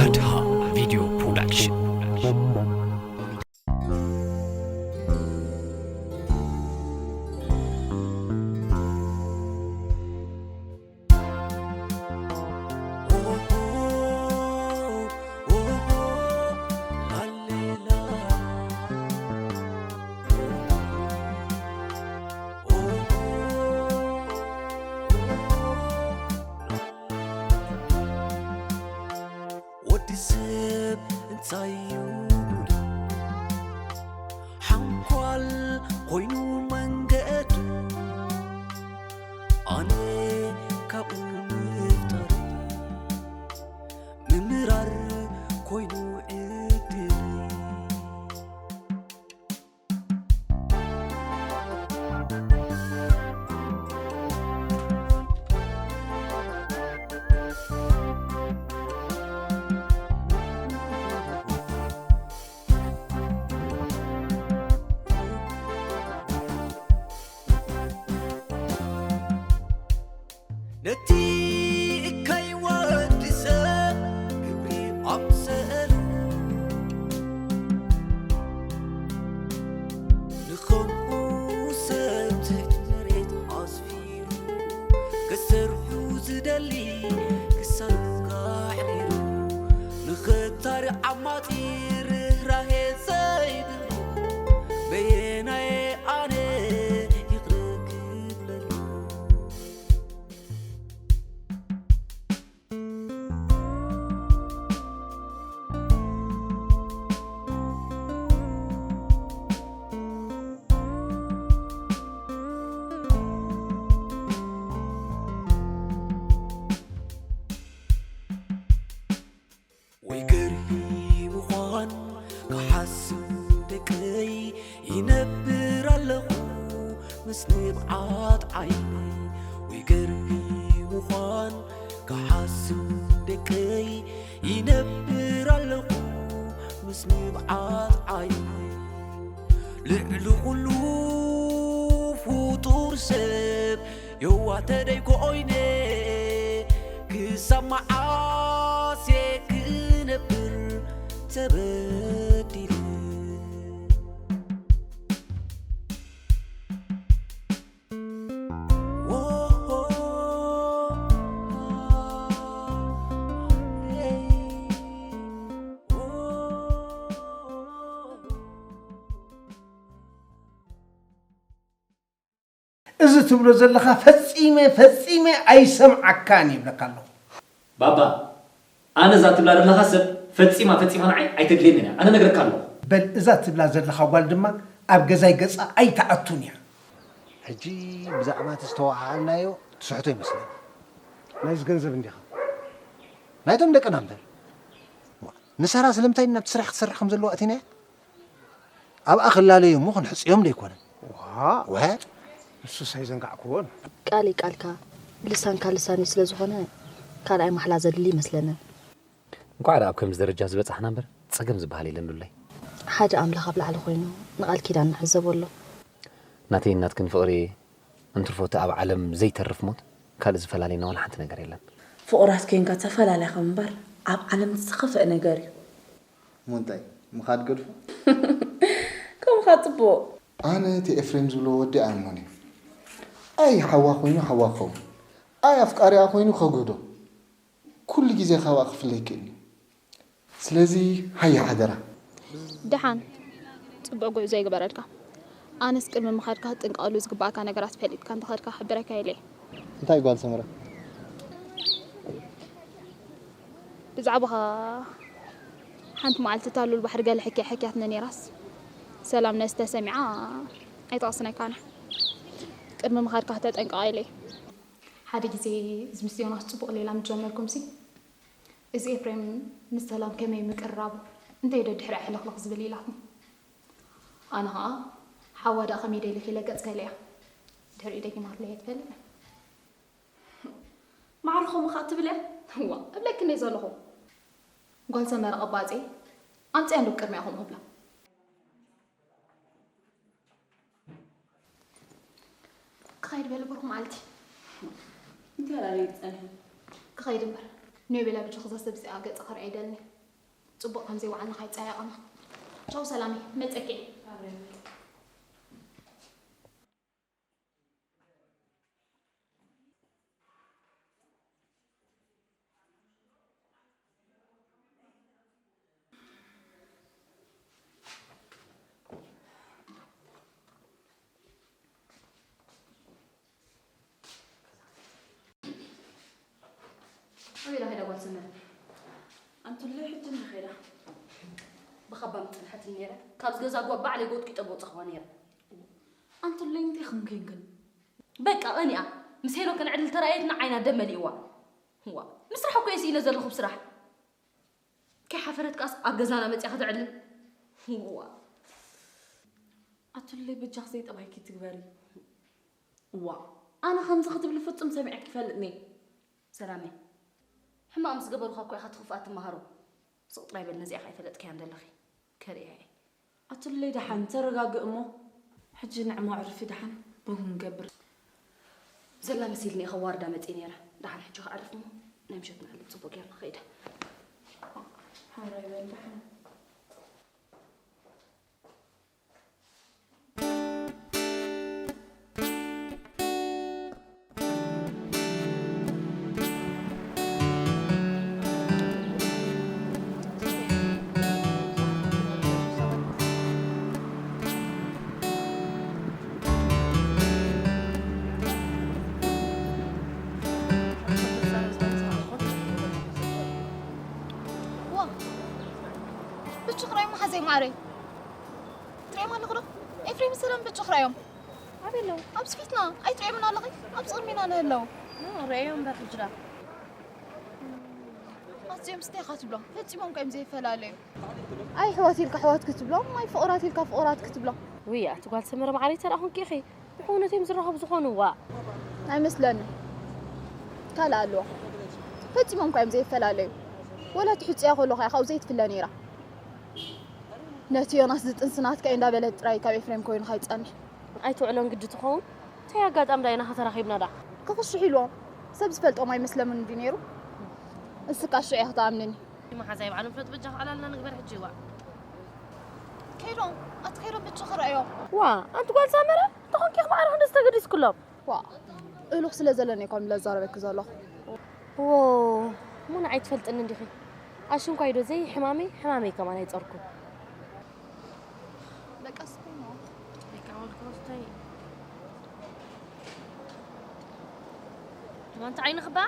ኣድሃ ቪድዮ ፕሮዳክሽን። ወዲ ሰብ እንታይ እዩ ጉዱ? ሓንኳል ኮይኑ መንገዱ፣ ኣነ ካብኡ ምፍጣር፣ ምምራር ኮይኑ ዕድል። ነቲ እካይ ወዲ ሰብ ክብሪ ኣምሰሉ፣ ንኸምኡ ሰብ ትሕቲ መሬት ኣስፊሩ፣ ክሰርሑ ዝደሊ ክሳብ ኣሕሪሩ፣ ንኽታሪ ዓማጺ ርህራሄ ዘይብሉ፣ በየናየ ኣነ ይቕረ ክብለሉ? ወይ ገርሂ ምዃን ክሓስብ ደቀይ፣ ይነብር ኣለኹ ምስ ንብዓት ዓይነይ። ወይ ገርሂ ምዃን ክሓስብ ደቀይ፣ ይነብር ኣለኹ ምስ ንብዓት ዓይነይ። ልዕሊ ኩሉ ፍጡር ሰብ የዋህ ተደይ ኮይነ፣ ክሳብ መዓስ እየ ክነብር ተበዲለ? እዚ ትብሎ ዘለኻ ፈጺመ፣ ፈጺመ ኣይሰምዓካን ይብለካ ኣለኹ። ባባ፣ ኣነ እዛ ትብላ ዘለኻ ሰብ ፈጺማ፣ ፈጺማ ንዓይ ኣይተድልየንን እያ። ኣነ ነግረካ ኣለኹ። በል እዛ ትብላ ዘለኻ ጓል ድማ ኣብ ገዛይ ገጻ ኣይትኣቱን እያ። ሕጂ ብዛዕባ እቲ ዝተወዓዓልናዮ ትስሕቶ ይመስለኒ። ናይዚ ገንዘብ እንዲኻ? ናይቶም ደቅና እምበር። ንሳራ ስለምንታይ ናብቲ ስራሕ ክትሰርሕ ከም ዘለዋ ኣእቲናያ? ኣብኣ ክላለዩ እሞ ክንሕጽዮም ደይኮነን። ዋ፣ ወ? ንሱስ ኣይዘንጋዕክዎን። ቃል ቃልካ፣ ልሳንካ ልሳኒ ስለ ዝኾነ ካልኣይ ማሕላ ዘድሊ ይመስለንን። እንኳዕ ደኣ ኣብ ከምዚ ደረጃ ዝበጻሕና እምበር፣ ጸገም ዝበሃል የለን ሉለይ። ሓደ ኣምላኽ ኣብ ላዕሊ ኮይኑ ንቓል ኪዳንና ሕዘቦ ኣሎ። ናተይን ናትክን ፍቕሪ እንትርፎ እቲ ኣብ ዓለም ዘይተርፍ ሞት ካልእ ዝፈላልየና ዋላ ሓንቲ ነገር የለን። ፍቑራት ኮይንካ ተፈላሊኻ ምንባር ኣብ ዓለም እቲ ዝኸፍአ ነገር እዩ። እሞ እንታይ ምኻድ ገድፎ? ከምኻ ጽቡቕ። ኣነ እቲ ኤፍሬም ዝብሎ ወዲ ኣይኣምኖን እየ። ኣይ ሓዋ ኮይኑ ሓዋ ክኸውን፣ ኣይ ኣፍቃሪኣ ኮይኑ ከግህዶ፣ ኩሉ ግዜ ካብኣ ክፍለ ይክእል እዩ። ስለዚ ሃየ ሓደራ። ደሓን፣ ጽቡቕ ጉዕዞ ይግበረልካ። ኣነስ ቅድሚ ምኻድካ ክትጥንቀቐሉ ዝግባኣካ ነገራት ፈሊጥካ እንተኸድካ ክሕብረካ ኢለ እየ። እንታይ ጓል ሰመረ? ብዛዕባኻ ሓንቲ መዓልቲ እታ ሉል ባሕሪ ገለ ሕክያ ሕክያትኒ ነይራስ፣ ሰላም ነዚ ተሰሚዓ ኣይትቐስነካን እያ። ቅድሚ ምኻድካ ክተጠንቅቓ ኢለ እየ። ሓደ ግዜ እዚ ምስ ዮናስ ጽቡቕ ሌላ ምስ ጀመርኩምሲ፣ እዚ ኤፍሬም ምስ ሰላም ከመይ ምቅርራቡ፣ እንታይ ዶ ድሕሪኣ ሕልኽልኽ ዝብል ኢላትኒ። ኣነ ኸኣ ሓዋ ደኣ ከመይ ደሊኺ ኢለ ገጽ ከልያ። ድሕሪኡ ደጊማትለይ ኣይትፈልጥን። ማዕረ ከምኡ ኸኣ ትብል እያ? እዋ፣ እብለኪ እንደ ዘለኹ። ጓል ሰመረ ቀባጼ፣ ኣምጽያ እንዶ ቅድሚኣ ከምኡ ክብላ። ክኸይድ በሊ ብሩኽ መዓልቲ። እንታይ ኣላልዩ ዝጸንሐ? ክኸይድ እምበር። ኖቤላ ብጆ ክዛ ሰብ እዚኣ ገጸ ከርኣ ይደልኒ። ጽቡቕ ከም ዘይወዓልና ካይጸያየቐና። ቻው ሰላመይ፣ መጸኪ። ኣበይ ዳ ከይዳ ጓል ሰመረ? ኣንቱለይ ሕጂ እንዳ ከይዳ። ብኻባ ምጸንሐትኒ ነይረ። ካብዚ ገዛ ጓ ባዕለይ ጎጥቂጠ ምወጻኹዋ ነይረ። ኣንቱለይ እንታይ ክንኮንክን? በቃ ቀኒኣ። ምስ ሄኖክ ከነዕልል ተራእየትና ዓይና ደም መሊእዋ። ዋ፣ ምስራሕ እኮ እየ ስኢነ ዘለኹ ብስራሕ። ከይሓፈረት ከኣስ ኣብ ገዛና መጺኣ ከተዕልል። ዋ። ኣቱለይ በጃኺ ዘይጠባይኪ ትግበሪ። ዋ፣ ኣነ ከምዚ ክትብሊ ፍጹም ሰሚዐኪ ይፈልጥኒ። ሰላመይ፣ ሕማቕ ምስ ገበሩኻ እኮ ኢኻ እቲ ክፉኣት ትመሃሮ። ስቕ ጥራይ በል፣ ነዚኣ ከይፈለጥክያ እንደለኺ ከርእያ እየ። ኣቱለይ ደሓን ተረጋግእ እሞ፣ ሕጂ ንዕሞ ዕርፊ ደሓን ቡን ክንገብር። ዘላ መሲልኒ ኢኻ ዋርዳ መጺእ ነይረ። ደሓን ሕጂ ከዕርፍ እሞ፣ ናይ ምሸት ንዕልል ጽቡቕ ጌርና ኸይደ። ሓራይ በል ደሓን። ዋ፣ ብችኽራይ መሓዘይ ማዕረይ። ትሪኦም ኣለኹ ዶ? ኤፍሬም ሰላም ብችኽራዮም። ኣበይ ኣለዉ? ኣብዚ ፊትና። ኣይትሪኦምን ኣለኺ? ኣብዚ ቅድሚና ንህለዉ። ኦ፣ ርእዮም እምበር ሕጂ ደኣ። ኣዝዮም ስታይ ኢኻ ትብሎም። ፈጺሞም እኮ እዮም ዘይፈላለዩ። ኣይ ኣሕዋት ኢልካ ኣሕዋት ክትብሎም፣ ኣይ ፍቑራት ኢልካ ፍቑራት ክትብሎም። ውይ፣ ኣቲ ጓል ሰመረ ማዕረይ፣ ተረኣኹምኪ ኢኺ። ብሕውነት እዮም ዝራኸቡ ዝኾኑ፣ ዋእ። ኣይመስለንን። ካልእ ኣለዎ። ፈጺሞም እኮ እዮም ዘይፈላለዩ። ወላ እቲ ሕጹያ ከለኹ እያ ካብኡ ዘይትፍለ ነይራ። ነቲ ዮናስ ዝጥንሲ ናትካ እዩ እንዳበለት ጥራይ ካብ ኤፍሬም ኮይኑ ከይጸንሕ። ኣይትውዕሎን ግዲ ትኸውን። እንታይ ኣጋጣሚ ዳኣ ኢና ከተራኺብና ዳኣ? ክኽሽሕ ኢልዎም። ሰብ ዝፈልጦም ኣይመስለምን እንድዩ ነይሩ። እስካ ሽዑ ኢኻ ትኣምንኒ። መሓዛይ ባዕሎም ፍለጡ በጃ ክኣላልና ንግበር ሕጂ ይዋእ። ከይዶም፣ ኣቲ ከይዶም ብቻ ክረኣዮም። ዋ፣ ኣንቲ ጓል ሳመረ፣ እንተኾንኪ ማዕረ ክንደይ ዝተገዲስክሎም። ዋ፣ እሉኽ ስለ ዘለኒ እኮ ለዛረበኪ ዘለኹ። ዎ፣ ሙና ኣይትፈልጥኒ እንዲኺ። ኣሽንኳይ ዶ ዘይ ሕማመይ፣ ሕማመይ ከማን ኣይጸርኩ። በቃ ስኩሞ። በቃ ወልኮ ስታይ። ማንታ ዓይንኺ ባ?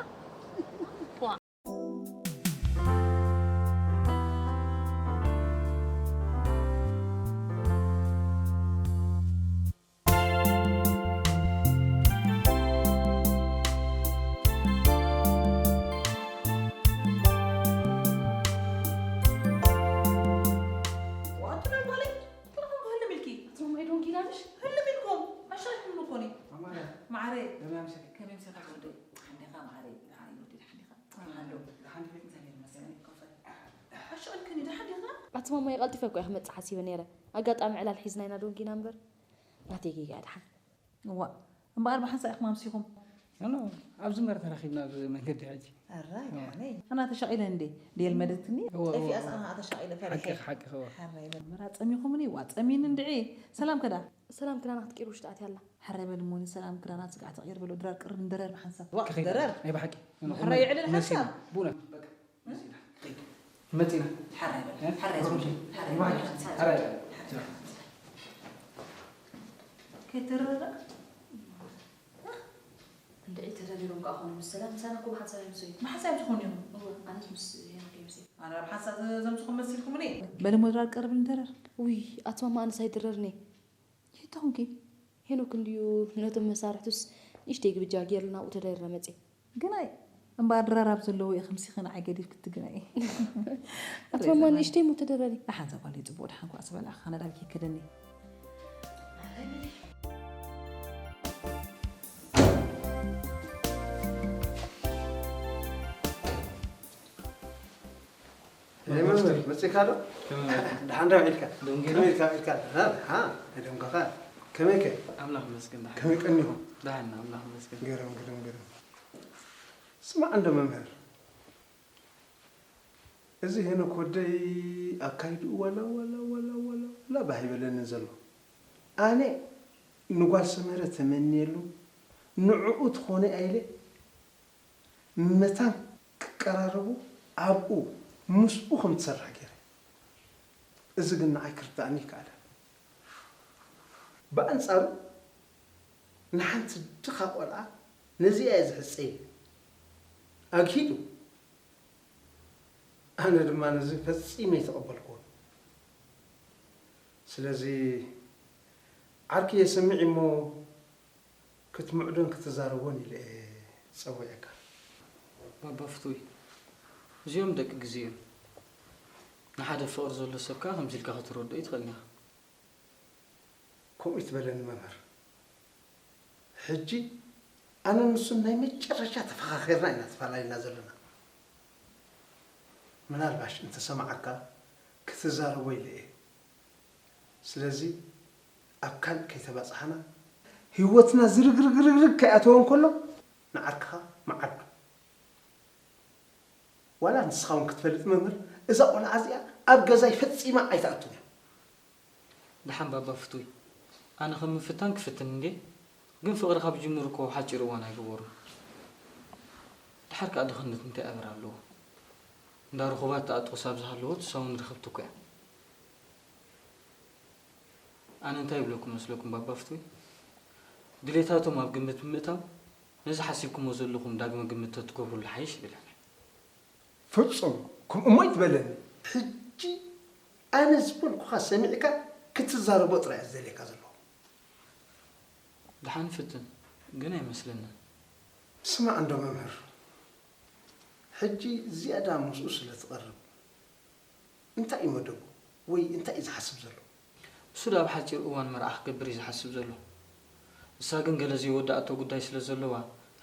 ዋ። ዋንቱ ናይ ጓለይ፣ ትረኽቡ ህልም ኢልኪ። ኣቶም ማይ ዶንጊ ናብሽ? ህልም ኢልኩም፣ ኣሻሽም እኮ ነይ። ማማረ። ማዕረ። ደህና ምሸት። ከመይ ምሸት ወደይ? ሓንዴኻ ማዕረ፣ ደሓን ወደይ፣ ሓንዴኻ። ኣሎ። ደሓን ድቤት እንታይ ነይሩ መሰለኝ? ኮፈ። ኣሻ ኣልከኒ፣ ደሓን ዲኻ? ኣቲ ማማይ፣ ቀልጢፈ እኮ እየ ክመጽእ ሓሲበ ነይረ። ኣጋጣሚ ዕላል ሒዝና ኢና ዶንጊና እምበር። ናተይ ጌጋ ድሓን። እዋ፣ እምበኣር ብሓንሳእ ኢኹም ኣምሲኹም። ኖ፣ ኖ፣ ኣብዚ እምበር ተራኺብና ኣብ መንገዲ ሕጂ። ኣራይ፣ እዋ። ደሓነይ። ኣና ተሻቒለ እንዴ? ድየልመደትኒ? እዋ፣ እዋ፣ ጠፊኣስ እዋ። ኣና ተሻቒለ ፈሪሐ። ሓቅኺ፣ ሓቅኺ፣ እዋ። ሓራይ በል። እምበራ ጸሚኹምኒ፣ እዋ፣ ጸሚኒ እንድዒ። ሰላም ከዳ? ሰላም ክዳና ክትቂር ውሽጢ ኣትያ ኣላ። ሓራይ በል እሞ ንሰላም ክዳና ስጋዕ ተቒር በሎ። ድራር ቅርብ ንደረር ብሓንሳብ። ዋ፣ ክኸይድ ደረር። ናይ ብሓቂ። ሕራይ ይዕልል መሲሉ። ሓንሳብ። ብእውነት። በቃ። መጺና። ሓራይ በል። እ? ሓራይ በል። ሓራይ በል። ሓራይ በል። ከይተረረ? እንድዒ ተደሊሮም ከኣ ኾኑ ምስ ሰላም፣ ምሳና እኮ ብሓንሳብ እዮም ዝሰዩ። ብሓንሳብ እዮም ዝኾኑ እዮም። እወ፣ ኣነስ ምስ ሄኖክ እዮም ዝሰዩ። ኣነ ኣብ ሓንሳብ ዘምስኹም መሲልኩምኒ? በል እሞ ድራር ቀርብ ንደረር። ውይ፣ ኣቲ ማማ ኣነስ ኣይድረርኒ። ይህተኹምኪ? ሄኖክ እንድዩ ነቶም መሳርሕቱስ ንእሽተይ ግብጃ ገይርልና ኣብኡ ተደሪረ መጺእ። ግናይ እምበኣር ድራር ኣብ ዘለዎ ኢኺ ምሲኺ ንዓይ ገዲፍኪ ትግናይ። ኣቲ ማማ ንእሽተይ እሞ ተደረሪ። ደሓን እዛ ጓለይ ጽቡቕ ደሓን ኳዕ ዝበላዕካ ነዳልኪ ይከደኒ። ናይ መምህር መጺእካ ዶ? ከመይ መጺእካ? ደሓን ዶ ውዒልካ? ደንጊና? ከመይ ኢልካ ውዒልካ? ደሓን፣ ደሓን። ኣይደንጎኻን። ከመይ ከ? ኣምላኽ ይመስገን፣ ደሓን። ከመይ ቀኒኹም? ደሓን፣ ኣምላኽ ይመስገን። ገረም፣ ገረም፣ ገረም። ስማዕ እንዶ መምህር፣ እዚ ሄኖክ ወደይ ኣካይድኡ ዋላ ዋላ ዋላ ዋላ ዋላ ባህ ይበለኒ ዘሎ። ኣነ ንጓል ሰመረ ተመንየሉ ንዕኡ ትኾነ ኣኢለ መታን ክቀራረቡ ኣብኡ ምስኡ ከም ትሰርሕ ገይረ። እዚ ግን ንዓይ ክርዳእኒ ይከኣለን። ብኣንጻሩ ንሓንቲ ድኻ ቆልዓ ነዚኣ እየ ዝሕጸይ ኣግሂዱ። ኣነ ድማ ነዚ ፈጺመ ኣይተቐበልኩዎን። ስለዚ ዓርኪ የስምዕ እሞ ክትምዕዶን ክትዛረቦን ኢለ እየ ዝጸውዐካ። ባባ ፍቱይ፣ እዚኦም ደቂ ግዜ እዮም። ንሓደ ፍቕሪ ዘሎ ሰብ ከኣ ከምዚ ኢልካ ከተረድኦ ኣይትኽእልን ኢኻ። ከምኡ ይትበለኒ መምህር። ሕጂ ኣነ ንሱን ናይ መጨረሻ ተፈኻኺርና ኢና ተፈላለና ዘለና። ምናልባሽ እንተሰማዓካ ክትዛረቦ ኢለ እየ። ስለዚ ኣብ ካልእ ከይተባጻሕና ህይወትና ዝርግርግርግርግ ከይኣተወ እንከሎ ንዓርክኻ መዓዱ። ዋላ ንስኻ እውን ክትፈልጥ መምህር፣ እዛ ቆልዓ እዚኣ ኣብ ገዛይ ፈጺማ ኣይትኣቱን እያ። ደሓን ባባ ፍቱይ፣ ኣነ ከም ምፍታን ክፍትን እንዴ፣ ግን ፍቕሪ ካብ ጅምር እኮ ሓጺር እዋን ኣይገበሩን። ድሓር ከኣ ድኽነት እንታይ ኣበር ኣለዎ? እንዳ ርኹባት ተኣጥቑስ ኣብ ዝሃለወት እሳ እውን ርኽብቲ እኮ እያ። ኣነ እንታይ ይብለኩም መስለኩም ባባ ፍቱይ? ድሌታቶም ኣብ ግምት ብምእታው ነዚ ሓሲብኩሞ ዘለኹም ዳግመ ግምት ተትገብሩሉ ሓይሽ ይብል ኣነ። ፍጹም ከምኡ እሞ ኣይትበለኒ። ሕጂ ኣነ ዝበልኩኻ ሰሚዕካ ክትዛረቦ ጥራይ እየ ዝደልየካ ዘለኹ። ደሓን ፍትን ግን ኣይመስለንን። ስማዕ እንዶ መምህር፣ ሕጂ ዝያዳ ምስኡ ስለ ትቐርብ እንታይ እዩ መደቡ ወይ እንታይ እዩ ዝሓስብ ዘሎ? እሱ ደኣ ኣብ ሓጺር እዋን መርዓ ክገብር እዩ ዝሓስብ ዘሎ። እሳ ግን ገለ ዘይወዳእቶ ጉዳይ ስለ ዘለዋ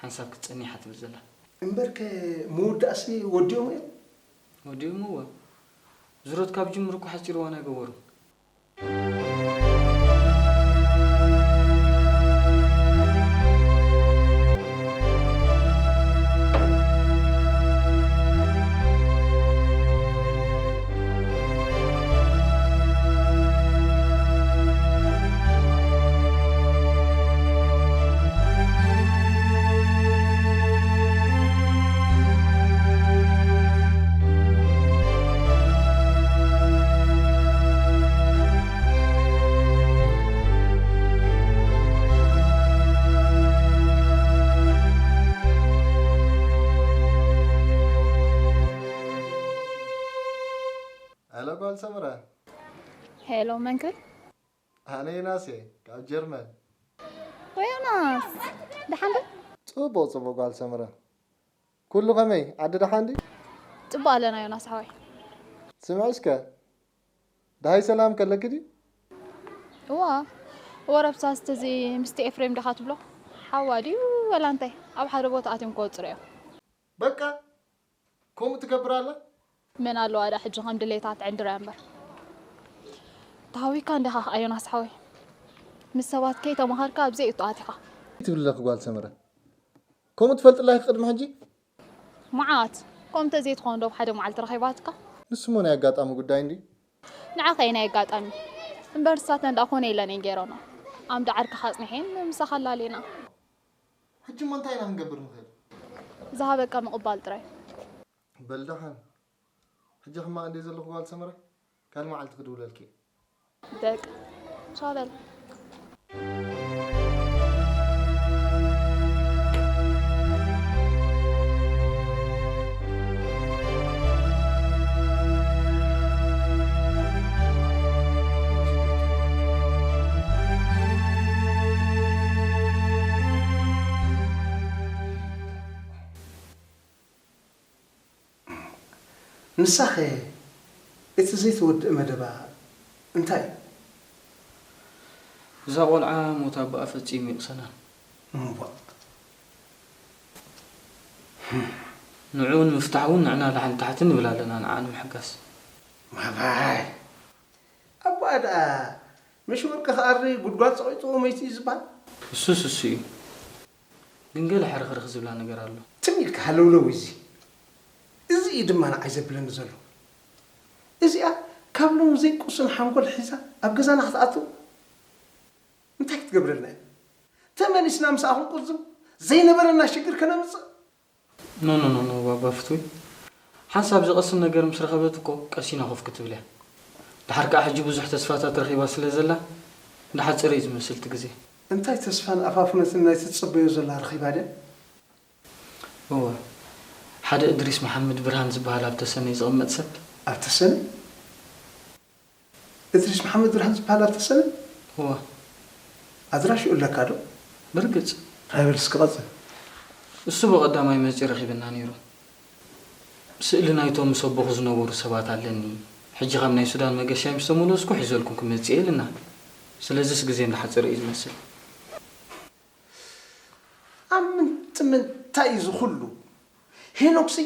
ሓንሳብ ክትጸኒሕ እያ ትብል ዘላ። እምበርከ ምውዳእሲ ወዲኦም እዮም? ወዲኦምዎ። ዙረት ካብ ጅምሩ እኮ ሓጺር እዋን ኣይገበሩን። ሄሎ ጓል ሰምረ። ሄሎ መን ክብል? ኣነ ዮናስ እየ ካብ ጀርመን። ወይ ዮናስ፣ ደሓን ዶ? ጽቡቕ ጽቡቕ ጓል ሰምረ። ኩሉ ከመይ? ዓዲ ደሓን ድዩ? ጽቡቕ ኣለና ዮናስ ሓወይ። ስምዒ እስከ፣ ደሃይ ሰላም ከለኪ ድዩ? እዋ፣ እወ ረብሳስ እዚ ምስቲ ኤፍሬም ዲኻ ትብሎ ሓዋ ድዩ ወላ እንታይ ኣብ ሓደ ቦታ ኣትዮም ክወጽሩ እዮም። በቃ ከምኡ ትገብር ኣላ? መን ኣለዋ ደኣ ሕጂ ከም ድሌታ ትዕንድራ እምበር። ተሃዊካ እንዲኻ ከኣ ዮናስ ሓወይ። ምስ ሰባት ከይተማሃርካ ኣብዘይ እቶ ኣቲኻ። ትብሊ ኣለኺ ጓል ሰመረ። ከምኡ ትፈልጥላ ኢኺ ቅድሚ ሕጂ? መዓት። ከምኡ ተዘይትኾን ዶ ብሓደ መዓልቲ ረኺባትካ? ንሱ እሞ ናይ ኣጋጣሚ ጉዳይ እንድዩ። ንዓኸይ ናይ ኣጋጣሚ። እምበር ንሳተን ደኣ ኮነ ኢለን እየን ገይረንኦ። ኣምዲ ዓርክኻ ኣጽኒሐን ምሳኻ ኣላልየና። ሕጂ እሞ እንታይ ኢና ክንገብር ንኽእል? ዝሃበካ ምቕባል ጥራይ። በል ደሓን። ሕጂ ሕማቕ እንድየ ዘለኹ ጓል ሰመረ። ካልእ መዓልቲ ክድውለልኪ እየ። በቃ። ቻው በል። ንሳኸ እቲ ዘይተወድአ መደባ እንታይ እዩ? እዛ ቆልዓ ሞት ኣቦኣ ፈጺሙ ይቕሰና። እምቧእ። ንዕኡ ንምፍታሕ እውን ንዕና ላዕልን ታሕትን ንብል ኣለና ንዓ ንምሕጋዝ። ማባይ ኣቦኣ ደኣ ምሽ ወርቂ ክኣሪ ጉድጓድ ጸቒጡ መይቱ እዩ ዝበሃል። እሱስ እሱ እዩ። ግን ገለ ሕርኽርኽ ዝብላ ነገር ኣሎ። ትም ኢልካ ሃለውለው እዩ እዚ። እዚ እዩ ድማ ንዓይ ዘብለኒ ዘሎ። እዚኣ ካብ ሎሚ ዘይቁስን ሓንጎል ሒዛ ኣብ ገዛና ክትኣቱ እንታይ ክትገብረልና እዩ? ተመሊስና ምስኣ ክንቁዝም ዘይነበረና ሽግር ከነምጽእ? ኖ ኖ ኖ ኖ ባባ ፍትዊ፣ ሓንሳብ ዝቐስን ነገር ምስ ረኸበት እኮ ቀሲና ኮፍ ክትብል እያ። ድሓር ከኣ ሕጂ ብዙሕ ተስፋታት ረኺባ ስለ ዘላ ድሓጽር እዩ ዝመስል እቲ ግዜ። እንታይ ተስፋን ኣፋፍነትን ናይ ትጽበዮ ዘላ ረኺባ ድያ? እወ፣ ሓደ እድሪስ መሓመድ ብርሃን ዝበሃል ኣብ ተሰነይ ዝቕመጥ ሰብ። ኣብ ተሰነይ? እድሪስ መሓመድ ብርሃን ዝበሃል ኣብ ተሰነይ? እወ። ኣድራሽኡ ኣለካ ዶ? ብርግጽ። ኣይበል እስኪ ቀጽል። እሱ ብቐዳማይ መጺኡ ረኺብና ነይሩ። ስእሊ ናይቶም ምስ ኣቦኹ ዝነበሩ ሰባት ኣለኒ። ሕጂ ካብ ናይ ሱዳን መገሻይ ምስ ተመለስኩ ሒዘልኩም ክመጽእ እየ ኢልና። ስለዚስ ግዜ እንዳሓጸረ እዩ ዝመስል። ኣብ ምንት ምንታይ እዩ ዝኹሉ? ሄኖክሲ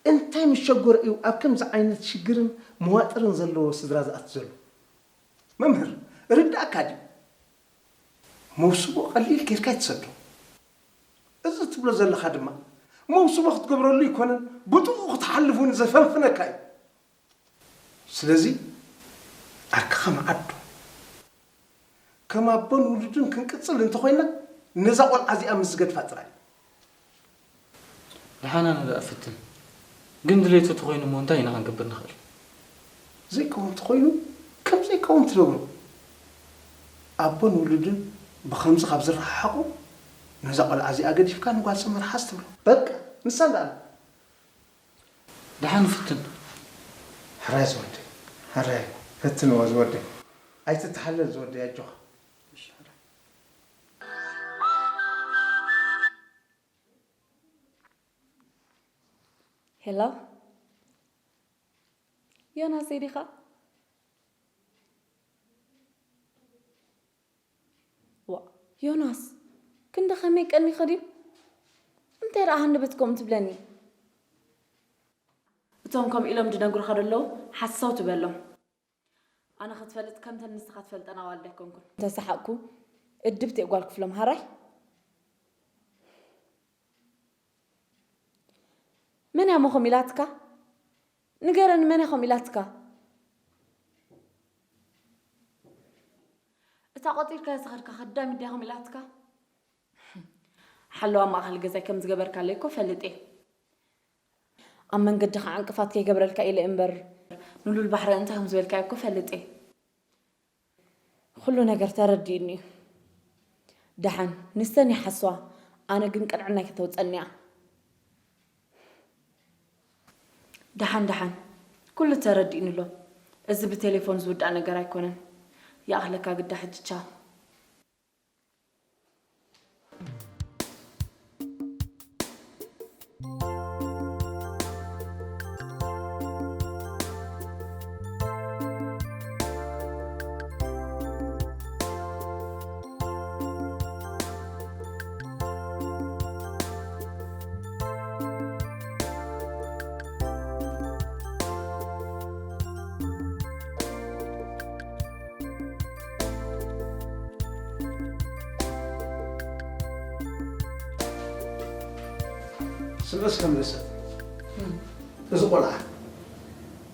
እንታይ ምስ ሸገሮ እዩ ኣብ ከምዚ ዓይነት ሽግርን መዋጥርን ዘለዎ ስድራ ዝኣቱ ዘሎ? መምህር ርዳእካ ድዩ? መውስቦ ቀሊል ጌርካ ኣይትሰዶ። እዚ ትብሎ ዘለኻ ድማ መውስቦ ክትገብረሉ ኣይኮነን ብጥቕኡ ክትሓልፍ እውን ዘፈንፍነካ እዩ። ስለዚ ዓርክኻ መዓዶ ከም ኣቦን ውሉድን ክንቅጽል እንተኾይንና ነዛ ቖልዓ እዚኣ ምስ ዝገድፋ ጥራይ። ደሓን ኣነ ደኣ እፍትን። ግን ድሌቱ ተኾይኑ እሞ እንታይ ኢና ክንገብር ንኽእል? ዘይከውን ተኾይኑ ከም ዘይከውን ትነግሮ። ኣቦን ውሉድን ብኸምዚ ካብ ዝረሓሓቑ ነዛ ቖልዓ እዚኣ ገዲፍካ ንጓል ሰመረ ሓዝ ትብሎ። በቃ ንሳ እንዳኣለ ደሓን ፍትን። ሕራይ ዝወደይ ሕራይ ፈትንዎ ዝወደይ ኣይትተሓለል ዝወደይ ኣጆኻ። ሄሎ ዮናስ ዲኻ? ዋ ዮናስ ክንዲ ከመይ ቀኒኸ ድዩ? እንታይ ደኣ ሃንደበት ከምኡ ትብለኒ? እቶም ከምኡ ኢሎም ዝነግሩኻ ዘለዉ ሓሰውቲ በሎም። ኣነ ክትፈልጥ ከምተን ንስኻ ትፈልጠን ኣዋልድ ኣይኮንኩን። እንተሰሓቕኩ እድብቲ እየ ጓል ክፍሎም ሃራይ። መን እያ እሞ ከምኡ ኢላትካ? ንገረኒ መን እያ ከምኡ ኢላትካ? እታ ቆጺርካያ ዝኸድካ ከዳሚት ድያ ከምኡ ኢላትካ? ሓለዋ ማእኸል ገዛይ ከም ዝገበርካለይ እኮ እፈልጥ እየ። ኣብ መንገድኻ ዕንቅፋት ከይገብረልካ ኢለ እምበር ንሉል ባሕሪ እንታይ ከም ዝበልካዮ እኮ እፈልጥ እየ። ኩሉ ነገር ተረዲኡኒ እዩ። ደሓን ንሰን ይሓስዋ ኣነ ግን ቅንዕናይ ከተውፀኒ እያ። ደሓን ደሓን ኩሉ ተረዲኡኒ ኣሎ። እዚ ብቴሌፎን ዝውዳእ ነገር ኣይኮነን። ይኣኽለካ ግዳ ሕጂ ቻው። ስምዕስ ከም ርእሰ እዚ ቆልዓ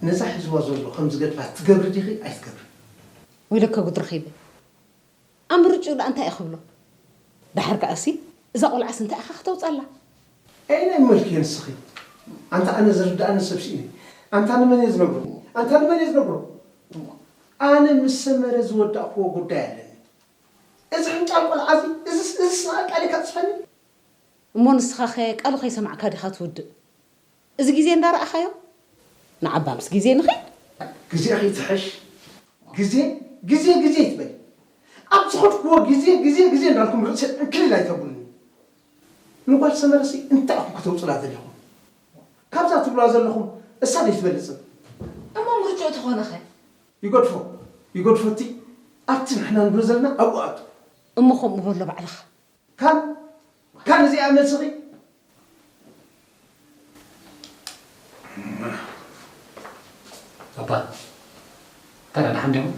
ነዛ ሒዝዋ ዘሎ ከም ዝገድፋ ትገብሪ ዲኺ ኣይትገብሪ? ወይለከ ጉድ ረኺበ ኣምርጭኡ ደኣ እንታይ እየ ክብሎ? ደሓር ከኣሲ እዛ ቆልዓስ እንታይ ኢኻ ክተውፀላ? ኣይ ናይ መልክ እየ ንስኺ ኣንታ ኣነ ዝርድኣኒ ሰብ ስኢነ ኣንታ ንመን እየ ዝነግሮ ኣንታ ንመን እየ ዝነግሮ ኣነ ምስ ሰመረ ዝወዳእክዎ ጉዳይ ኣለኒ እዚ ሕንጫል ቆልዓ እዚ እዝስ እዝስ ንኣቃሊካ ፅፈኒ እሞ ንስኻኸ ቃሉ ከይሰማዕካ ዲኻ ትውድእ? እዚ ግዜ እንዳረኣኻዮ ንዓባ ምስ ግዜ ንኺድ። ግዜ ከይትሕሽ ግዜ ግዜ ግዜ ይትበል ኣብ ዝኸድክዎ ግዜ ግዜ ግዜ እንዳልኩም ርእሲ ዕንክሊል ኣይተብሉኒ ንጓል ሰመረሲ እንታይ ኢኹም ከተውፅላ ዘሊኹም ካብዛ ትብላ ዘለኹም እሳ ደይትበልፅን እሞ ምርጭኡ ተኾነኸ ይገድፎ ይገድፎ እቲ ኣብቲ ንሕና ንብሎ ዘለና ኣብኡ ኣቱ እሞ ከምኡ በሎ ባዕልኻ ካን ካን እዚኣ መልስኺ ኣባ እንታይ ደኣ ደሓን ዲኹም?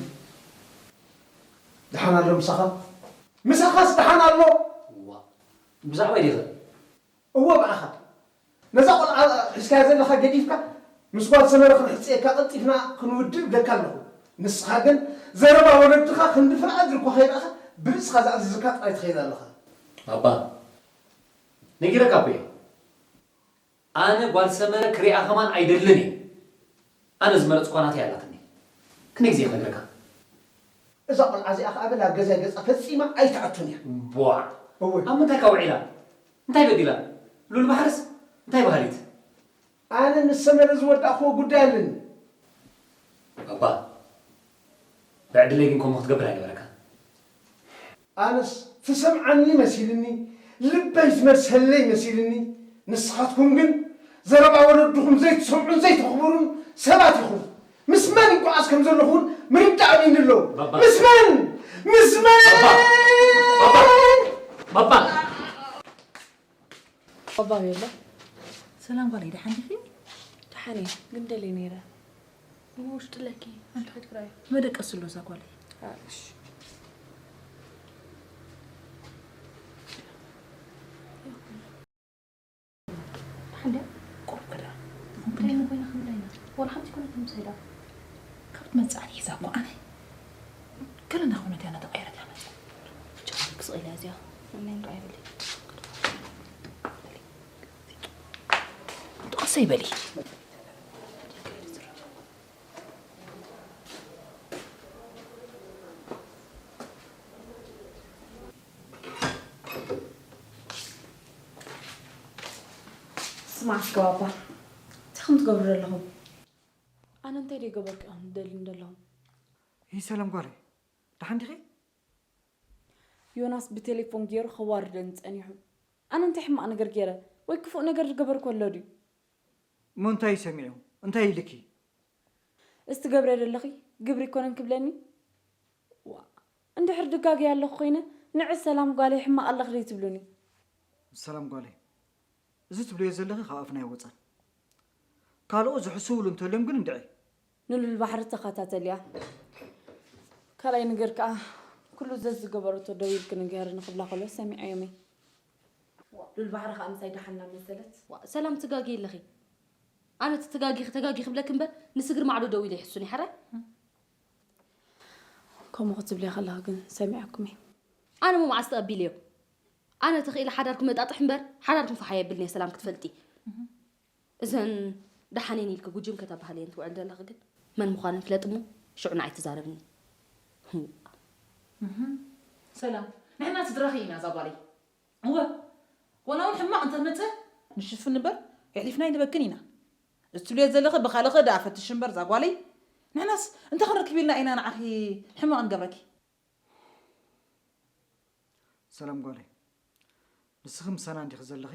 ደሓን ኣሎ ምሳኻ? ምሳኻስ ደሓን ኣሎ? ዋ ብዛዕባይ ዲኸ? እወ ብኣኻ ነዛ ቆልዓ ሒዝካያ ዘለኻ ገዲፍካ ምስ ጓል ሰመረ ክንሕጽየካ ቀልጢፍና ክንውድእ እብለካ ኣለኹ። ንስኻ ግን ዘረባ ወለድኻ ክንዲ ፍርዓት እግሪ እኳ ከይረኣኻ ብርእስኻ ዝኣዘዝካ ጥራይ ትኸይድ ኣለኻ። ባባ፣ ነጊረካ እኮ እየ። ኣነ ጓል ሰመረ ክሪኣ ከማን ኣይደልን እየ። ኣነ ዝመረጽኳ ናተይ ኣላትኒ። ክንደይ ግዜ ክነግረካ? እዛ ቆልዓ እዚኣ ከኣ በላ ኣብ ገዛይ ገጻ ፈጺማ ኣይትኣቱን እያ። ቧዕ! እወ። ኣብ ምንታይ ከ ውዒላ? እንታይ በዲላ? ሉል ባሕርስ እንታይ በሃሊት? ኣነ ምስ ሰመረ ዝወዳእክዎ ጉዳይ ኣለኒ። ባባ፣ ብዕድለይ ግን ከምኡ ክትገብር ኣይነበረካን። ኣነስ ትሰምዓኒ መሲልኒ፣ ልበይ ትመልሰለይ መሲልኒ። ንስኻትኩም ግን ዘረባ ወለድኹም ዘይትሰምዑን ዘይተኽብሩን ሰባት ኢኹም። ምስ መን ይጓዓዝ ከም ዘለኹ እውን ምርዳእ ኣሚኒ ኣሎ። ባባ። ምስ መን? ምስ መን? ባባ። ባባ። ባባ። ባባ ቤላ፣ ሰላም ጓለይ፣ ደሓን ዲኺ? ደሓን እየ፣ ግን ደልየ ነይረ። እሞ ውሽጢ ኣለኪ፣ ውሽጢ ከይትክራይ። መደቀሲ ኣሎ እዛ ጓለይ። እሺ። ደሓን ድያ? ቁሩብ ከዳ። እንታይ ኮይና ክንብላ ኢና? ወላ ሓንቲ ኮነ ትምሳይ ደኣ። ካብ ትመጽእ ኣትሒዛ እኮ ኣነ ገለ ናኹነት እያ እናተቐየረት እያ መጽእ። ብቻ ክስቕ ኢላ እዚኣ። እመን ደኣ ይበሊ። ጥቕሰይ በሊ። ስማዕ እስከ ባባ፣ እንታይ ከም ትገብሩ ዘለኹም? ኣነ እንታይ ደይገበርኩ እየ ዝደሊ ዘለኹ? ይህ ሰላም ጓለይ፣ ደሓን ዲኺ? ዮናስ ብቴሌፎን ገይሩ ከዋርደኒ ጸኒሑ። ኣነ እንታይ ሕማቕ ነገር ገይረ? ወይ ክፉእ ነገር ዝገበርኩ ኣሎ ድዩ? እሞ እንታይ እዩ ሰሚዑ? እንታይ ኢልኪ? እስቲ ገብረ ዘለኺ ግብሪ ይኮነን ክብለኒ? ዋ፣ እንድሕር ድጋገ ኣለኹ ኮይነ፣ ንዒ ሰላም ጓለይ ሕማቕ ኣለኺ ደይ ትብሉኒ? ሰላም ጓለይ፣ እዚ ትብልዮ ዘለኺ ካብ ኣፍና ኣይወጻን። ካልኦት ዝሕስብሉ እንተልዮም ግን እንድዒ። ንሉል ባሕሪ ተኸታተልያ። ካልኣይ ነገር ከኣ፣ ኩሉ ዘዝገበረቶ ደው ኢልኪ ንገሪ ንኽብላ ከሎ ሰሚዐዮም'የ። ሉል ባሕሪ ከኣ ምሳይ ደሓን እናመሰለት። ዋ፣ ሰላም ትጋጊ ኣለኺ። ኣነ ትጋጊ ተጋጊ ክብለኪ እምበር ንስግር ማዕዶ ደው ኢለ ይሕሱኒ ሓራይ። ከምኡ ክትብልያ ከለኺ ግን ሰሚዐኩም እየ። ኣነ እሞ መዓስ ተቐቢለዮ? ኣነ ተኽኢለ ሓዳርኩም መጣጥሕ እምበር ሓዳርኩም ፈሓይ የብልን እየ ሰላም ክትፈልጢ። እዘን ደሓን እየን ኢልኪ ጉጅም ከተባህልየን ትውዕል ዘለኺ ግን መን ምዃነን ፍለጢ እሞ ሽዑ ንዓይ ትዛረብኒ። ህዋ። እህ። ሰላም፣ ንሕና ስድራኺ ኢና እዛ ጓለይ። እወ፣ ዋላ እውን ሕማቕ እንተመጸ ንሽፍን እምበር የሕሊፍና ኣይንበክን ኢና። እዚ ትብልዮ ዘለኺ ብኻልኺ ደኣ ፈትሽ እምበር እዛ ጓለይ። ንሕናስ እንተ ክንረክብ ኢልና ኢና ንዓኺ ሕማቕ ንገብረኪ። ሰላም ጓለይ፣ ንስኺ ምሳና እንዲኺ ዘለኺ?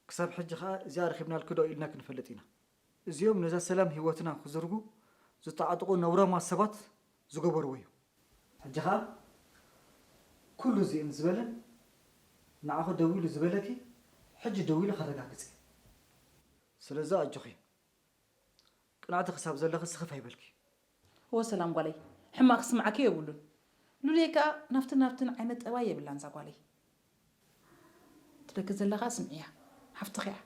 ክሳብ ሕጂ ኸኣ እዚኣ ረኺብናልኪ ዶ ኢልና ክንፈልጥ ኢና። እዚኦም ነዛ ሰላም ህይወትና ክዝርጉ ዝተዓጥቑ ነውራማት ሰባት ዝገበርዎ እዩ። ሕጂ ኸኣ ኩሉ እዚእን ዝበለን ንዓኹ ደዊሉ ዝበለኪ ሕጂ ደዊሉ ከረጋግጽ እዩ። ስለዚ ኣጆኺ። ቅንዕቲ ክሳብ ዘለኺ ስኽፍ ኣይበልኪ። እወ ሰላም ጓለይ፣ ሕማቕ ክስምዓኪ የብሉን። ሉልየ ከኣ ናብትን ናብትን ዓይነት ጠባይ የብላን እዛ ጓለይ። ትደኪ ዘለኻ ስምዕያ፣ ሓፍትኺ እያ።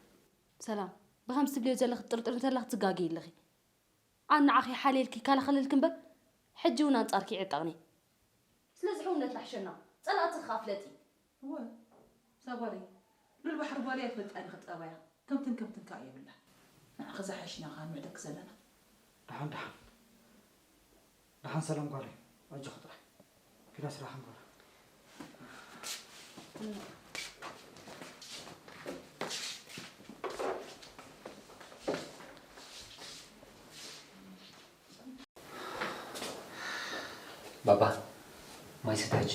ሰላም፣ ብኸምዚ ትብልዮ ዘለኺ ትጥርጥሪ እንተለኺ ትጋገዪ ኣለኺ። ኣነ ንዓኺ ሓልየልኪ ይከላኸለልኪ እምበር፣ ሕጂ እውን ኣንጻርኪ ይዕጠቕኒ። ስለዚ ሕውነትና ሕሸና፣ ጸላእትኺ ከኣ ፍለጢ። እወ፣ እዛ ጓለይ፣ ሉል ባሕሪ ጓለይ ኣይትፈልጣ ዲኺ ጠባያ፣ ከምትን ከምትን ከኣ የብላ። ንዓኺ ዝሓይሽና ከኣ ንውዕደኪ ዘለና። ደሓን፣ ደሓን። ደሓን ሰላም ጓለይ፣ ኣጆኺ ጥራይ። ኪዳ ስራሕን ጓለይ። ባባ፣ ማይ ስተ ሕጂ።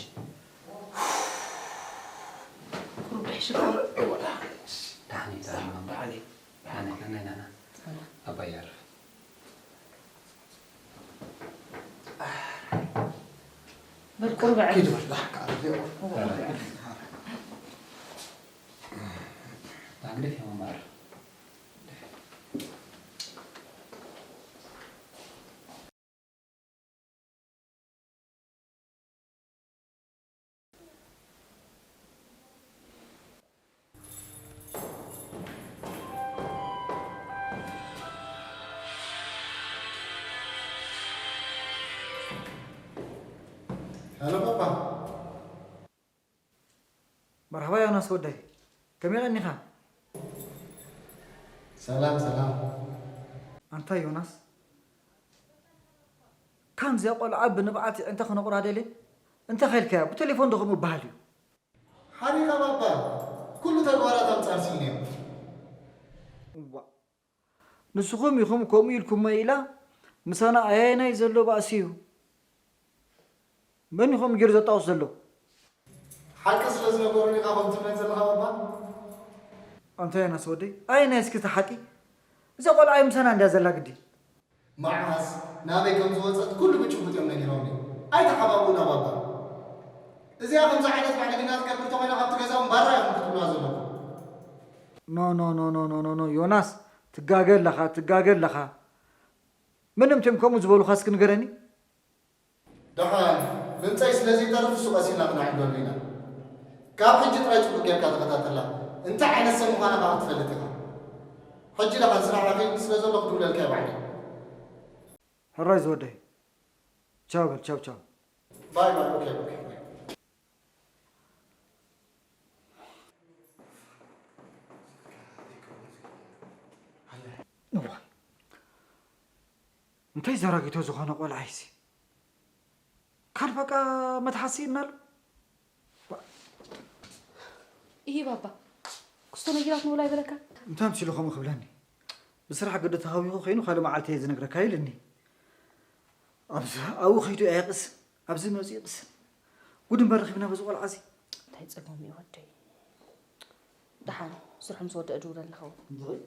ቁሩብ ይሕሽካ። እወ፣ ደሓን። ደሓን እዩ፣ ደሓን እዩ፣ ማማ። ደሓን እዩ። ደሓን እዩ፣ ና፣ ና፣ ና፣ ና። ኣባይ ይዕርፍ። በል ቁሩብ ኣዕርፍ። ኪዱ በል፣ ደሓን ከዓርፍ እዩ። ደሓን ግደፍ፣ ማማ፣ ኣዕርፍ። ሄሎ ፓፓ። መርሓባ ዮናስ ወደይ፣ ከመይ ቀኒኻ? ሰላም ሰላም። ኣንታ ዮናስ፣ ካምዚኣ ቆልዓ ብንብዓት ይዕንተ ክነቑራ ደልየ እንተ ኸይልካያ ብቴሌፎን ዶ ከምኡ በሃል እዩ? ሓሪኻ ባባ፣ ኩሉ ተግባራት ኣንጻር ስኢነ እዮም። እዋ፣ ንስኹም ኢኹም ከምኡ ኢልኩሞ ኢላ ምሳና ኣየናይ ዘሎ ባእሲ እዩ? መን ኢኹም ገይሩ ዘጣውስ ዘሎ? ሓቂ ስለ ዝነገሩኒ ኢኻ ከምኡ ትብለኒ ዘለኻ ባባ? ኣንታ ዮናስ ወደይ፣ ኣየናይ እስኪ እቲ ሓቂ? እዛ ቆልዓ ምሳና እንድያ ዘላ ግዲ። መዓስ ናበይ ከም ዝወጸት ኩሉ ብጭቡጥ እዮም ነጊሮምኒ። ኣይተሓባብኡና ባባ። እዚኣ ከምዚ ዓይነት ባዕልግና ትገብር ተኾይና ካብቲ ገዛ እውን ባራ ኢኹም ክትብሉዋ ዘለኩም። ኖ ኖ ኖ ኖ ኖ ኖ ኖ ዮናስ፣ ትጋገ ኣለኻ፣ ትጋገ ኣለኻ። መን እዮም እቲኦም ከምኡ ዝበሉኻ እስኪ ንገረኒ? ደሓን ድምፀይ ስለ ዘይተርፍ እሱ ቀስ ኢልና ክነዕልለሉ ኢና። ካብ ሕጂ ጥራይ ፅቡቅ ጌርካ ተኸታተላ። እንታይ ዓይነት ሰብ ምዃና ከዓ ክትፈልጥ ኢኻ። ሕጂ ደሓን ስራሕ ረኺብኒ ስለ ዘሎ ክድውለልካ እየ ባዕለይ። ሕራይ ዝወደይ። ቻው በል፣ ቻው ቻው። ባይ ባይ፣ ኦኬ ኦኬ። እዋ፣ እንታይ ዘራጊቶ ዝኾነ ቆልዓ እዩሲ? ካል በቃ መትሓሲ እናሉ። እሂ ባባ፣ ክስቶ ነጊራት ንብላ ይበለካ። እንታይ ኣምሲሉ ከምኡ ክብለኒ? ብስራሕ ግዲ ተሃዊኹ ኮይኑ ካልእ መዓልቲ እየ ዝነግረካ ኢልኒ። ኣብዚ ኣብኡ ከይዱ እየ ይቕስን፣ ኣብዚ መፂኡ ይቕስን። ጉድ እምበር ረኺብና በዚ ቆልዓ እዚ። እንታይ ጸገም እዩ ወደይ? ደሓን ስርሑ ምስ ወደአ እድውለልኻ። እንድዒ።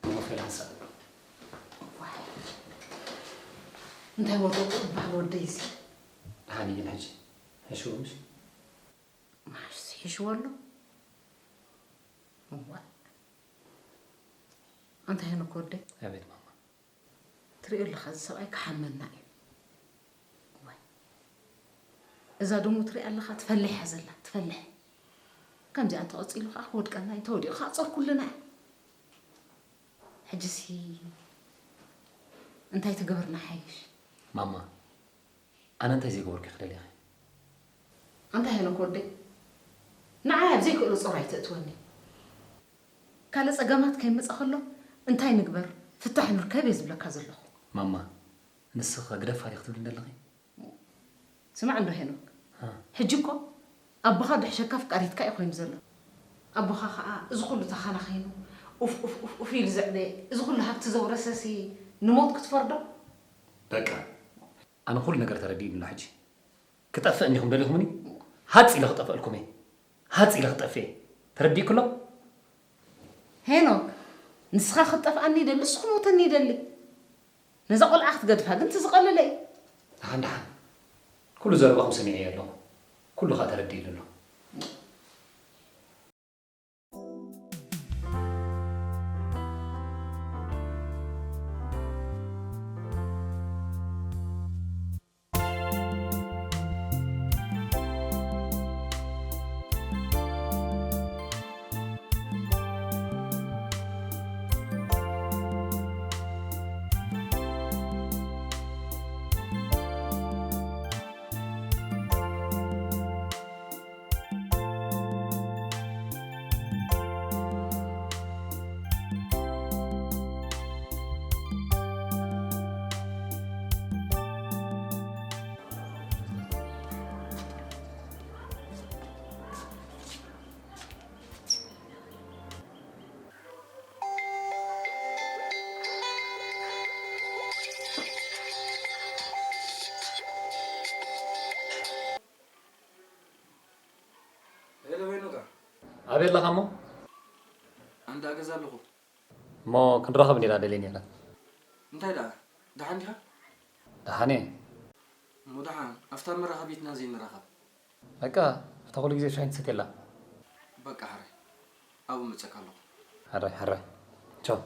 መወከል ሓንሳብ። ዋይ። እንታይ ወደቁ እባህል ወደይ እዚ? ደሓን እዩ ግን ሕጂ። ሕሽው ምሽ? ማሽ ይሕሽዎ ኣሎ። እዋ። ኣንታ ሄኖክ ወደይ። ኣቤት ማማ። ትሪኦ ኣለኻ፣ እዚ ሰብኣይ ክሓመና እዩ። ዋይ። እዛ ደሞ ትሪኣ ኣለኻ፣ ትፈልሕ እያ ዘላ፣ ትፈልሕ። ከምዚኣ እንተቐጺሉ ኸዓ ክወድቀና እዩ፣ እንተወዲቑ ኸዓ ጸርኩልና እዩ። ሕጂሲ እንታይ ትገብርና ሓይሽ? ማማ፣ ኣነ እንታይ ዘይገበርኩ ክደልየኺ? ኣንታ ሄኖክ ወደይ፣ ንዓይ ኣብ ዘይክእሎ ጾር ኣይተእትወኒ። ካልእ ጸገማት ከይመጻ ከሎ እንታይ ንግበር፣ ፍታሕ ንርከብ እየ ዝብለካ ዘለኹ። ማማ፣ ንስኺ ግደፋ ዲኺ ትብልኒ ዘለኺ? ስማዕ እንዶ ሄኖክ፣ እ። ሕጂ እኮ ኣቦኻ ድሕሸካ ፍቃሪትካ እዩ ኮይኑ ዘሎ። ኣቦኻ ኸዓ እዚ ኩሉ ተኸናኺኑ፣ ኡፍ፣ ኡፍ፣ ኡፍ፣ ኡፍ ኢሉ ዘዕበየ፣ እዚ ኩሉ ሃብቲ ዘውረሰሲ ንሞት ክትፈርዶ? በቃ፣ ኣነ ኩሉ ነገር ተረዲእኒ ኣሎ ሕጂ። ክጠፍእ እንዲኹም ደሊኹምኒ? ሃጽ ኢለ ክጠፍኣልኩም እየ። ሃጽ ኢለ ክጠፍእ እየ። ተረዲእኩ ኣሎ? ሄኖክ፣ ንስኻ ክትጠፍኣኒ ይደሊ፣ ንሱ ክሞተኒ ይደሊ። ነዛ ቆልዓ ክትገድፋ ግን እቲ ዝቐለለ እዩ። ደሓን፣ ደሓን። ኩሉ ዘረባኹም ሰሚዐዮ ኣለኹ። ኩሉ ኸኣ ተረዲእኒ ኣሎ። ሄሎ ሄኖካ። ኣበይ ኣለኻ እሞ? ኣንዳ ገዛ ኣለኹ። እሞ ክንራኸብ እንዲና ደልየ ነይረ። እንታይ ደኣ? ደሓን ዲኻ? ደሓን እየ። እሞ ደሓን፣ ኣብታ መራኸቢትና ዘይንራኸብ? በቃ፣ ኣብታ ኩሉ ግዜ ሻሂ ንሰትየላ። በቃ፣ ሕራይ። ኣብኡ መጸካ ኣለኹ። ሕራይ፣ ሕራይ። ቻው።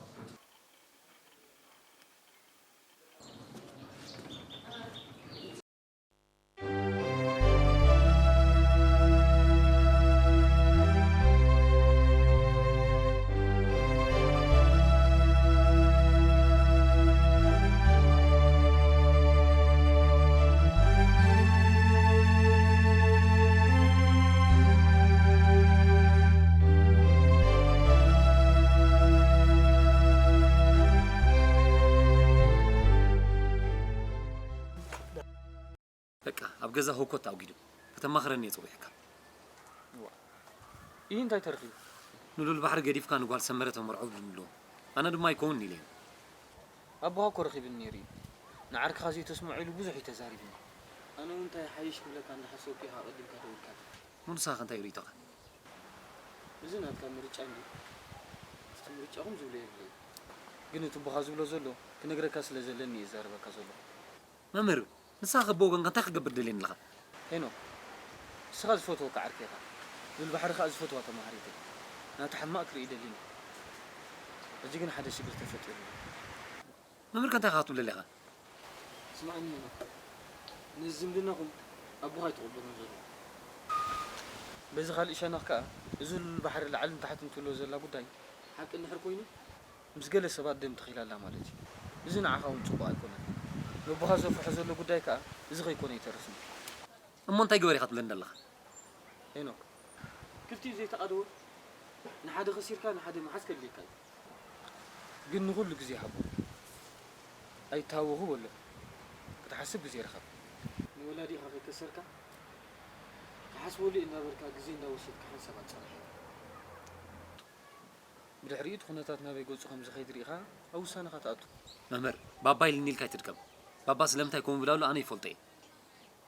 ገዛ ህውኮት ኣውጊዱ። ከተማኽረኒ እየ ጸዊዕካ። እዋ። ይህ እንታይ ተረኺቡ? ንሉል ባሕሪ ገዲፍካ ንጓል ሰመረ ተመርዖ ብድምሎ። ኣነ ድማ ኣይከውን ኢለ። ኣቦኻ እኮ ረኺብኒ ነይሩ እዩ። ንዓርክኻ ዘይተስምዖ ኢሉ ብዙሕ እዩ ተዛሪብኒ። ኣነ እውን እንታይ ሓይሽ ክብለካ እንዳሓሰብኩ ኢኻ ኣቐዲምካ ደዊልካለይ። ምንሳኸ እንታይ ርእይቶኻ? እዚ ናትካ ምርጫ እንድዩ። እቲ ምርጫኹም ዝብሎ የብለይ። ግን እቲ ኣቦኻ ዝብሎ ዘሎ ክነግረካ ስለ ዘለኒ እየ ዝዛረበካ ዘለኹ። መምህር፣ ንስኻ ከ ብወገንካ እንታይ ክትገብር ደልየ ኣለኻ? ሄኖክ፣ ንስኻ ዝፈትወካ ዓርከይ ኢኻ። ሉል ባሕሪ ከኣ ዝፈትዋ ተማሃሪተይ። ናታ ሕማቕ ክርኢ ደሊኒ። ሕጂ ግን ሓደ ሽግር ተፈጢሩኒ። መምህር ከ እንታይ ኢኻ ክትብል ደሊኻ? ስምዓኒ ሄኖክ፣ ነዚ ዝምድናኹም ኣቦኻ ኣይተቐበሎን ዘሎ። በዚ ካልእ ሸነኽ ከኣ እዚ ሉል ባሕሪ ላዕልን ታሕትን ትብሎ ዘላ ጉዳይ ሓቂ እንድሕር ኮይኑ፣ ምስ ገለ ሰባት ደም ተኺላ ኣላ ማለት እዩ። እዚ ንዓኻ እውን ጽቡቕ ኣይኮነን። ነቦኻ ዘፍርሖ ዘሎ ጉዳይ ከኣ እዚ ከይኮነ ኣይተርፍን እዩ። እሞ እንታይ ግበር ኢኻ ትብለኒ ዘለኻ? ሄኖክ፣ ክልቲኡ ዘይተቓደወ ንሓደ ከሲርካ ንሓደ ምሓዝ ከድልየካ እዩ። ግን ንኹሉ ግዜ ሃቦ። ኣይተሃወኹ በሎ። ክትሓስብ ግዜ ርኸብ። ንወላዲኻ ከይከሰርካ ክሓስበሉ እየ እናበልካ ግዜ እንዳወሰድካ ሓንሳብ ኣጻንሓኒ። ብድሕሪኡ እቲ ኩነታት ናበይ ገጹ ከም ዝኸይድ ርኢኻ ኣብ ውሳነኻ ትኣቱ። መምህር፣ ባባ ኢልኒ ኢልካ ኣይትድከም። ባባ ስለምንታይ ከምኡ ይብል ኣሎ ኣነ ይፈልጦ እየ።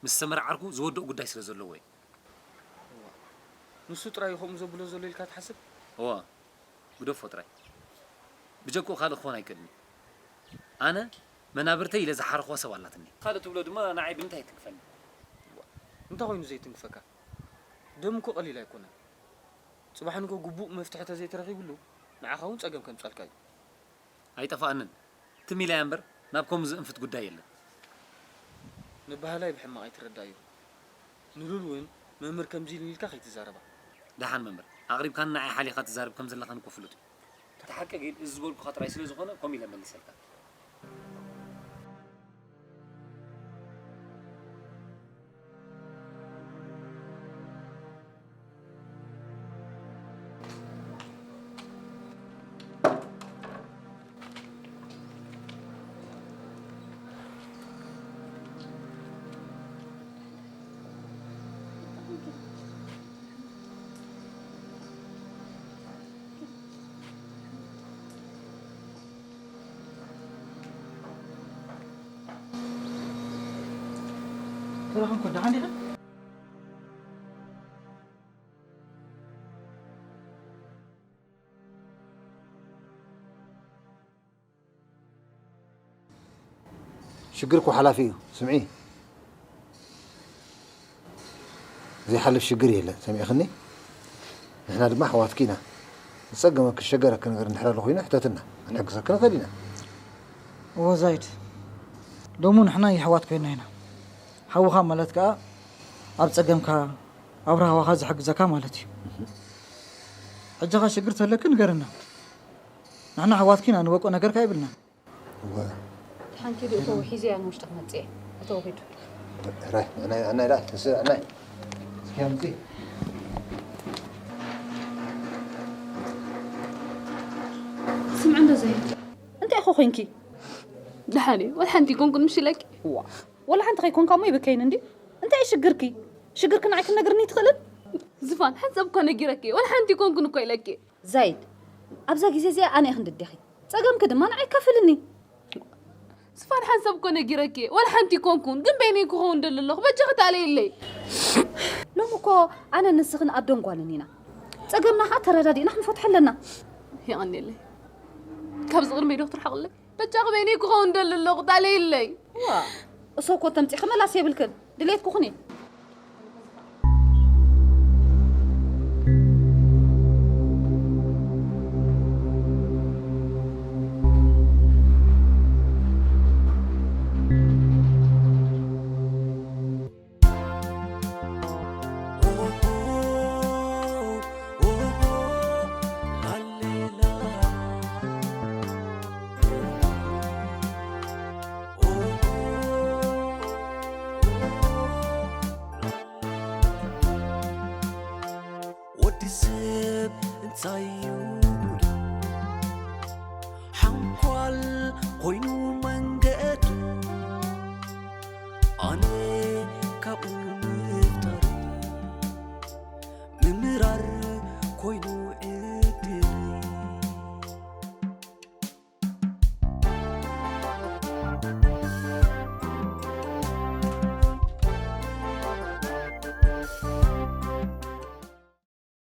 ምስ ሰመረ ዓርኩ ዝወድኦ ጉዳይ ስለ ዘለዎ እየ። ንሱ ጥራይ እዩ ከምኡ ዘብሎ ዘሎ ኢልካ ትሓስብ? እዋ፣ ግደፎ ጥራይ። ብጀክኡ ካልእ ክኾን ኣይክእልን እዩ። ኣነ መናብርተይ ኢለ ዝሓረኽዋ ሰብ ኣላትኒ። ካልእ ትብሎ ድማ ንዓይ ብምንታይ ትንክፈኒ? እንታይ ኮይኑ ዘይትንክፈካ? ደም እኮ ቀሊል ኣይኮነን። ጽባሕ ንግሆ ግቡእ መፍትሒ ተዘይተረኺብሉ ንዓኻ እውን ጸገም ከምጻልካ እዩ። ኣይጠፍኣንን። ትም ኢለያ እምበር ናብ ከምኡ ዝእንፍት ጉዳይ የለን። ንበሃላይ ብሕማቕ ኣይትረዳእዮ። ንሉል እውን መምህር ከምዚ ኢሉኒ ኢልካ ከይትዛረባ። ደሓን መምህር፣ ኣቕሪብካኒ ንዓይ ሓሊኻ ትዛረብ ከም ዘለኻን እኮ ፍሉጥ እዩ። እቲ ሓቂ ግን እዚ ዝበልኩኻ ጥራይ ስለ ዝኾነ ከምኡ ኢለ መልሰልካ። ተረኸብኩ ደሓን ዲኻ? ሽግር እኮ ሓላፊ እዩ። ስምዒ፣ ዘይሓልፍ ሽግር የለን። ሰሚዕኽኒ? ንሕና ድማ ኣሕዋትኪ ኢና። ዝጸገመኪ ዝሸገረኪ ነገር እንድሕር ኣሎ ኮይኑ ሕተትና፣ ክንሕግዘኪ ንኽእል ኢና። እወ ዛይድ፣ ሎሚ ንሕና የሕዋት ኮይና ኢና። ሓውኻ ማለት ከኣ ኣብ ጸገምካ ኣብ ራህዋኻ ዝሕግዘካ ማለት እዩ። ሕጂ ኸ ሽግር ተለኪ ንገርና። ንሕና ኣሕዋትኪ ኢና፣ ንበቆ ነገርካ የብልናን። እወ። ሓንቲ ዶ እተው ሒዘያ ንውሽጢ ክመጽእ እየ። እተው ሂዱ። ራይ፣ ኣናይ፣ ኣናይ፣ ራይ፣ ተስእ፣ ኣናይ። እስኪ ኣምጺ። ስምዒ እንዶ ዘይድ። እንታይ ኢኹ ኮንኪ? ደሓን እየ። ወላ ሓንቲ ኣይኮንኩን ምሽ ኢለኪ። እዋ። ወላ ሓንቲ ከይኮንካ እሞ ይብከይን እንዲ። እንታይ እዩ ሽግርኪ? ሽግርኪ ንዓይ ክትነግርኒ ትኽእልን? ዝፋን፣ ሓንሳብ እኮ ነጊረኪ እየ። ወላ ሓንቲ ኣይኮንኩን እኮ ኢለኪ እየ። ዛይድ፣ ኣብዛ ግዜ እዚኣ ኣነ እየ ክንዲ ኣዴኺ። ጸገምኪ ድማ ንዓይ ካፍልኒ። ዝፋን ሓንሳብ እኮ ነጊረኪ እየ። ዋላ ሓንቲ ኣይኮንኩን፣ ግን በይነይ ክኸውን ደሊ ኣለኹ። በጃኺ ተኣለይለይ። ሎሚ እኮ ኣነ ንስኽን ኣዶን ጓልን ኢና። ጸገምና ኸኣ ተረዳዲእና ክንፈትሖ ኣለና። የቐንየለይ። ካብዚ ቅድመይ ዶ ክትርሕቕለይ? በጃኺ በይነይ ክኸውን ደሊ ኣለኹ። ተኣለይለይ። ዋ፣ እሶ እኮ ተምጺኺ መላስ የብልክን። ድሌትኪ ኩኒ። ወዲ ሰብ እንታይ እዩ ሓንኳል ኮይኑ መንገዱ ኣነ